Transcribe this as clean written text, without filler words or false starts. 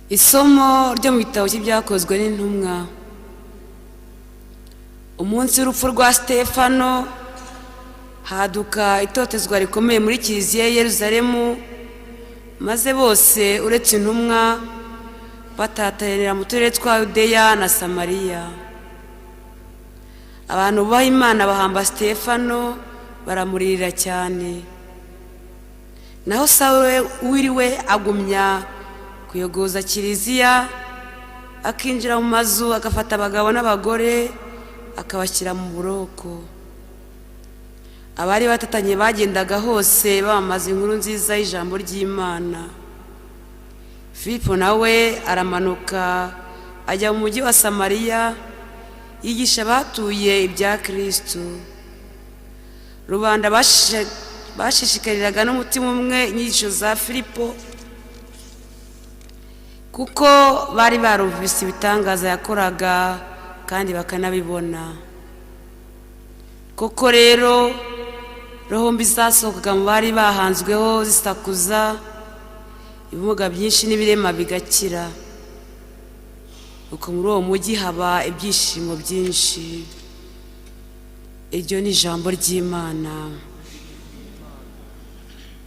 Isomo ryo mu gitabo cy'Ibyakozwe n'Intumwa. Umunsi w'urupfu rwa Sitefano, haduka itotezwa rikomeye muri kiliziya y'i Yeruzalemu, maze bose uretse intumwa batatanira mu turere twa Yudeya na Samariya. Abantu bubaha Imana bahamba Sitefano, baramuririra cyane. Naho Sawuli wiriwe agumya kuyogoza kiliziya, akinjira mu mazu, agafata abagabo n'abagore, akabashyira mu buroko. Abari batatanye bagendaga hose bamamaza inkuru nziza y'ijambo ry'Imana. Filipo nawe aramanuka ajya mu mujyi wa Samariya, yigisha abahatuye ibya Kristo. Rubanda bashishikariraga n'umutima umwe inyigisho za Filipo, kuko bari barumvise ibitangaza yakoraga kandi bakanabibona. Koko rero, roho mbi zasohokaga mu bari bahanzweho zisakuza, ibimuga byinshi n'ibirema bigakira. Uko muri uwo mujyi haba ibyishimo byinshi. Iryo ni ijambo ry'Imana.